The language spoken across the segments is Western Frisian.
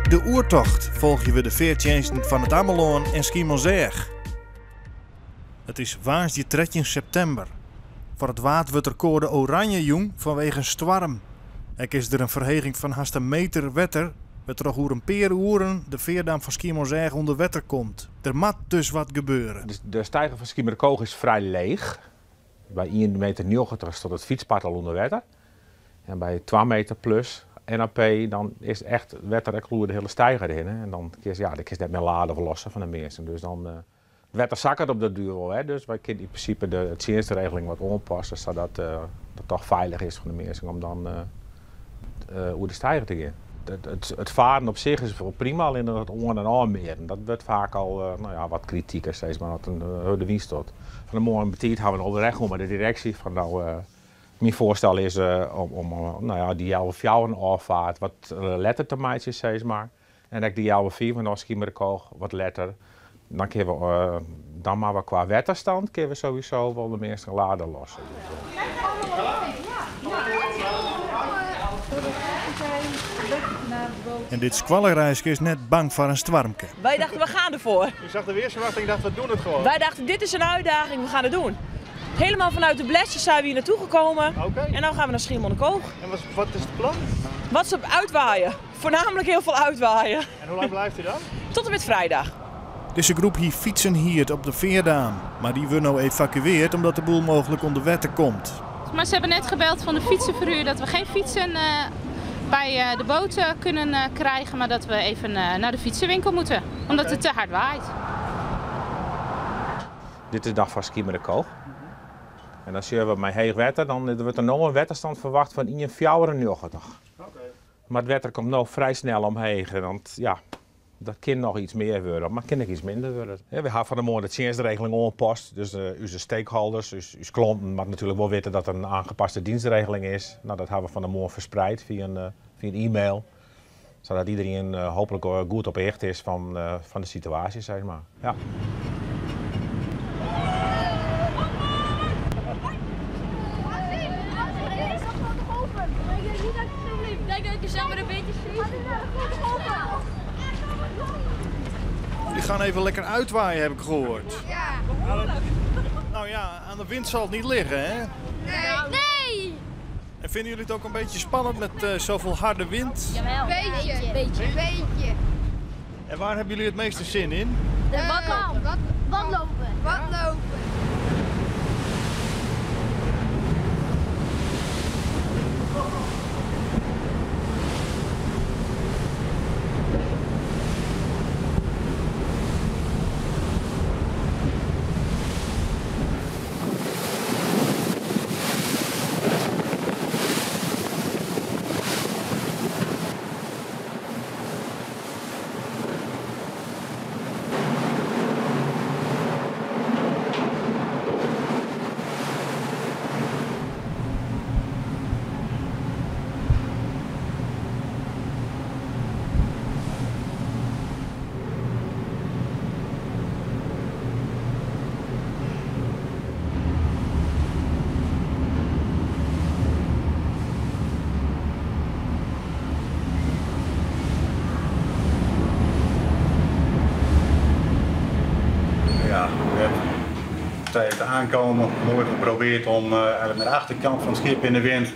De Oertocht folgje we de feartsjinsten fan It Amelân en Skiermûntseach. It is woansdei 13 septimber. Foar it Waad wurdt der koade oranje jûn fanwege in stoarm. Ek is der in ferheging fan hast in meter wetter, wêrtroch oer in pear oeren de feardaam fan Skiermûntseach ûnder wetter komt. Der moat dus wat gebeure. De steiger fan Schiermonnikoog is frij leech. By ien meter 90 stiet it fytspad al ûnder wetter. En by 2 meter plus NAP dan is echt wetter ek oer de hiele steiger hinne. En dan kinst, ja, dan kinst net mear lade of losse fan de minsken. Dus dan, it wetter sakket op de duer wol, hè. Dus wy kinne yn prinsipe de tsjinstregeling wat oanpasse sadat dat toch feilich is foar de minsken om dan oer de steiger te gean. It faren op sich is wol prima, allinnich it oan en ôfmearen, dat wurdt faak al no ja, wat kritiker, sis mar, as in hurde wyn stiet. Fan 'e moarn betiid hawwe we in oerleg hân mei de direksje fan no, myn foarstel is om no ja, dy healwei fjouweren ôffaart wat letter te meitsjen, sis mar. En ek dy healwei fiven ôf Schiermonnikoog wat letter. Dan kinne we, dan moatte we kwa wetterstand kinne we sowieso wol de measte lade losse. En dit skoallereiske is net bang foar in stoarmke. Wij dachten, we gaan ervoor. U zag de weersverwachting en dacht, we doen het gewoon. Wij dachten, dit is een uitdaging, we gaan het doen. Helemaal vanuit de Blesse zijn we hier naartoe gekomen. Oké. En dan gaan we naar Schiermonnikoog. En wat is het plan? Wat is op uitwaaien. Voornamelijk heel veel uitwaaien. En hoe lang blijft u dan? Tot en met vrijdag. Dizze groep hie fytsen hierd op de feardaam, mar dy wurde no evakuearre omdat de boel mooglik ûnder wetter komt. Maar ze hebben net gebeld van de fietsenverhuur dat we geen fietsen bij de boot kunnen krijgen, maar dat we even naar de fietsenwinkel moeten, omdat het te hard waait. Dit is de dag fan Schiermonnikoog. En dan sjogge we mei heech wetter, dan wurdt der no in wetterstand ferwachte fan 1,94. Mar it wetter komt no frij snel omheech en dan, ja, dat kin noch iets mear wurde, mar kin ek iets minder wurde. We hawwe fan 'e moarn de tsjinstregeling oanpast, dus ús stakeholders, ús klanten moatte natuerlik wol witte dat der in oanpaste tsjinstregeling is. No, dat hawwe we fan 'e moarn ferspraat fia in e-mail, sadat iderien hooplik goed op 'e hichte is fan de situaasje, sis mar. Ja. Jullie gaan even lekker uitwaaien, heb ik gehoord. Ja. Nou ja, aan de wind zal het niet liggen, hè? Nee. Nee! En vinden jullie het ook een beetje spannend met zoveel harde wind? Jawel. Beetje. Beetje. Beetje. En waar hebben jullie het meeste zin in? De wadlopen. Wadlopen. Wadlopen. Ja, we hebben tijdens het aankomen mooi geprobeerd om eigenlijk met de achterkant van het schip in de wind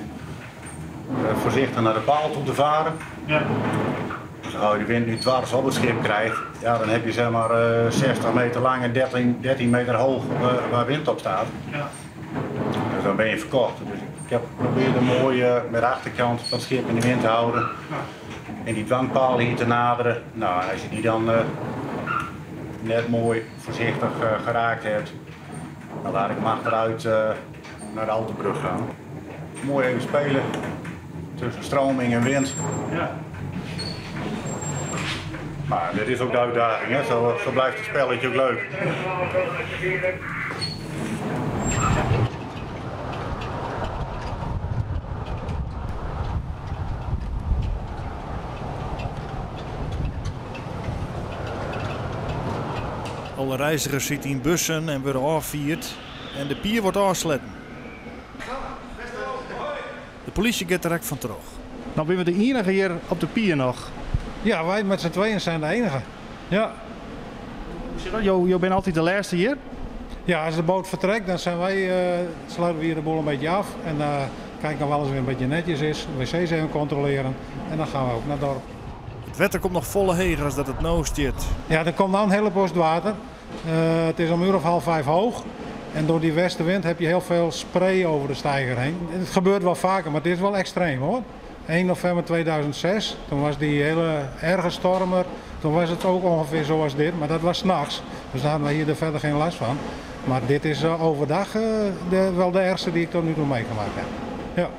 voorzichtig naar de paal toe te varen. Dus als je de wind nu dwars op het schip krijgt, ja, dan heb je 60 meter lang en 13 meter hoog waar wind op staat. Dus dan ben je verkocht. Dus ik heb geprobeerd om mooi met de achterkant van het schip in de wind te houden. En die dwangpaal hier te naderen. En als je die dan net mooi voorzichtig geraakt hebt, dan laat ik hem achteruit naar de Altenbrug gaan. Mooi even spelen tussen stroming en wind. Maar dit is ook de uitdaging, hè? Zo blijft het spelletje ook leuk. Alle reizigers sitte yn bussen en wurde ôffierd en de pier wurdt ôfsletten. De polysje giet der ek fan troch. No binne we de iennige hjir op de pier noch. Ja, wij met z'n tweeën zijn de enige. Ja. Hoe zit dat? Jo binne altyd de lêste hjir? Ja, als de boot vertrekt, dan zijn wij, sluiten we hier de boel een beetje af. En kijken of alles weer een beetje netjes is. De wc's even controleren. En dan gaan we ook naar het dorp. It wetter komt noch folle heger as dat it no stiet. Ja, er komt nou een hele post water. Het is om uur of 4:30 hoog. En door die westenwind heb je heel veel spray over de steiger heen. Het gebeurt wel vaker, maar het is wel extreem hoor. 1 november 2006, toen was die hele erge storm er. Toen was het ook ongeveer zoals dit, maar dat was 's nachts. Dus daar hadden we hier er verder geen last van. Maar dit is overdag wel de ergste die ik tot nu toe meegemaakt heb. Ja.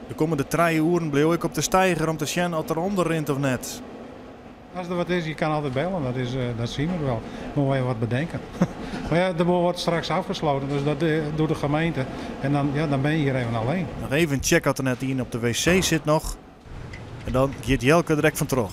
De komende 3 uren bleef ik op de steiger om te zien of er onder rint of net. Als er wat is, je kan altijd bellen, dat zien we wel. Moeten we even wat bedenken. Maar ja, de boel wordt straks afgesloten, dus dat doet de gemeente. En dan ben je hier even alleen. Nog even checken of er net iemand op de wc zit nog. En dan gaat Jelke direct van terug.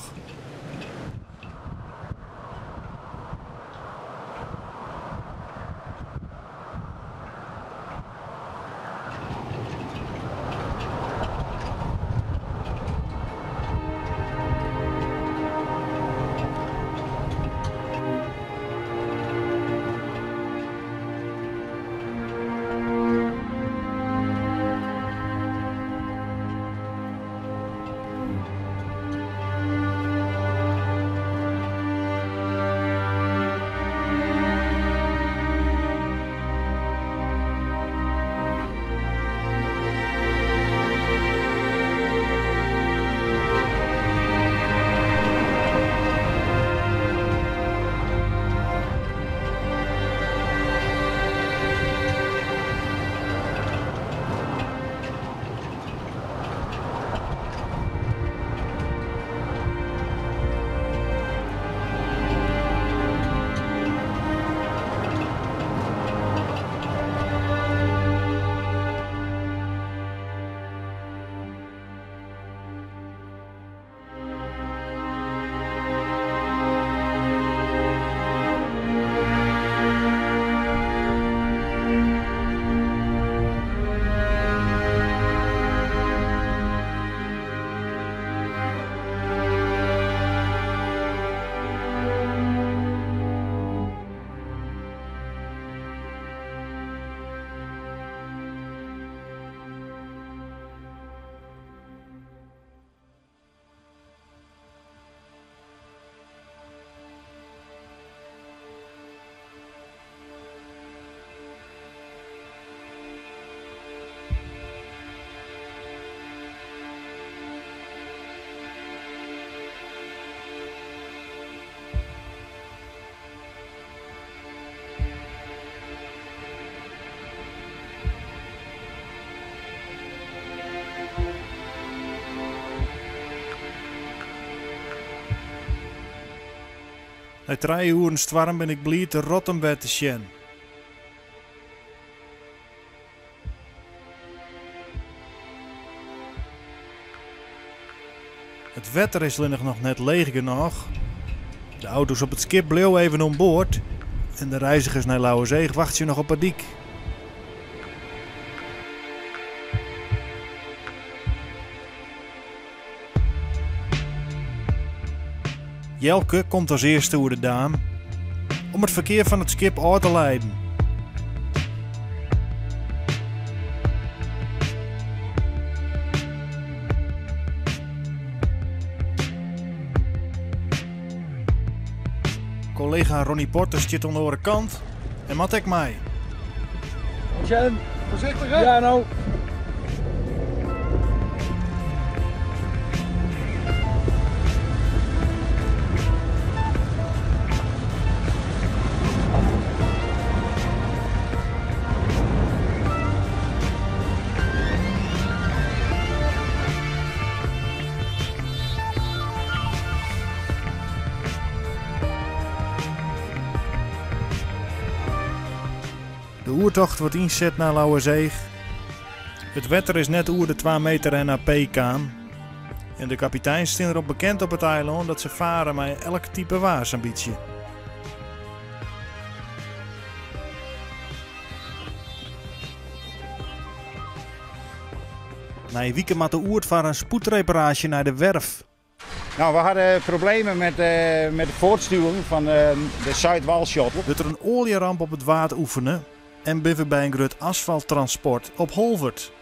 Nei 3 oeren stoarm bin ik bliid de Rottum wer te sjen. It wetter is allinnich noch net leech genôch. De auto's op it skip bleau even oan board en de reizigers nei Lauwerseach wachtsje noch op 'e dyk. Jelke komt as earste oer de daam om it ferkear fan it skip ôf te leiden. Collega Ronnie Porter stiet oan de oare kant en moat ek mei. Jen, voorzichtig hè? Ja, nou. De oertocht wordt inzet naar Lauwerseach. Het wetter is net oer de 2 meter NAP kaam. En de kapitein staat erop bekend op het eiland dat ze varen met elk type waar zo'n beetje. Na een week moet de oertvaar een spoedreparatie naar de werf. Nou, we hadden problemen met, met de voortstuwing van de Zuidwalshuttle. Wurdt der in oaljeramp op it Waad oefene en binne we by in grut asfalttransport op Holwert.